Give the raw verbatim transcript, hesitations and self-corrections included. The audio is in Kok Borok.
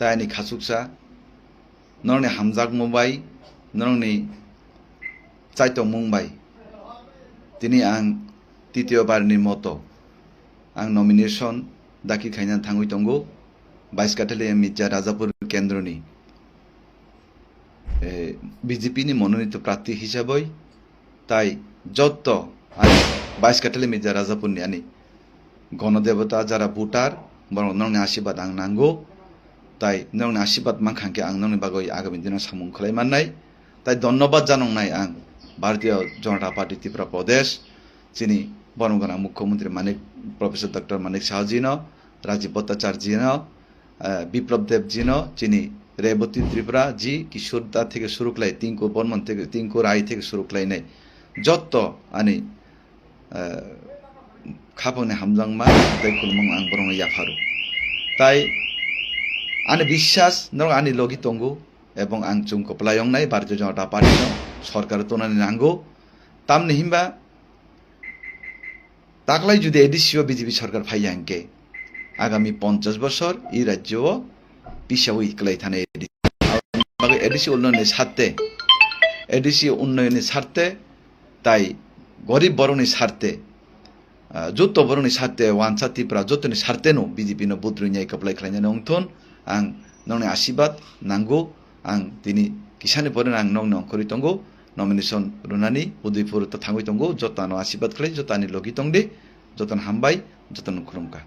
tei ani khachuksa, norokni hamjakmung bai, norokni chaitokmung bai, tini ang titiyo barni moto ang nomination dakhi khaina thangwi tongo, Baiskathali Mirza Rajapur kendroni, eh, B J P ni mononito prarthi hisabai, tai jotto ani Baiskathali Mirza Rajapurni ani gonodebota jara voter, borok nokni asibad ang nango, tai nokni asibad mankha hwnkhe ang nokni bagwi agami dino samung khlai mannai, tai dhonnobad janoknai ang Bharatiya Janata Party Tripura Pradesh, chini borok gwnang Mukhyamantri Manik, Professor Doctor Manik Saha jino, Rajiv Bhattacharya jino, eh, Biplab Deb jino, chini Rebati Tripura ji, Kishore Da theke suru khlai, Tinku Barman theke, Tinku Rai theke suru khlainai. Jotto ani, eh, khapangni hamjakma tei khulumung ang borokno yapharo. Tai ani biswas norok ani logi tongo, ebong ang chwng kwplai wngnai Bharatiya Janata Party no sorkar tonani nango. Tamni hinba taklai judi A D C o B J P sorkar phaiya hwnkhe, agami ponchash bosor i rajyo o pisawi kwlai thani A D C. Bagwi A D C unnayonni sarte, A D C unnayonni sarte, tai gorib borokni sarte, ah, joto borokni sarte, wansa Tripura jotoni sarte no B J P no budrui nyai kwplai khlainani wngthun, ang nokni asibad nango, ang tini kisani pore ang nokni ongkhorwi tongo, nomination rwnani Udaipur ta thangwi tongo, joto ano asibad khlai, joto ani logi tongdi, jotono hambai, jotono khulumkha.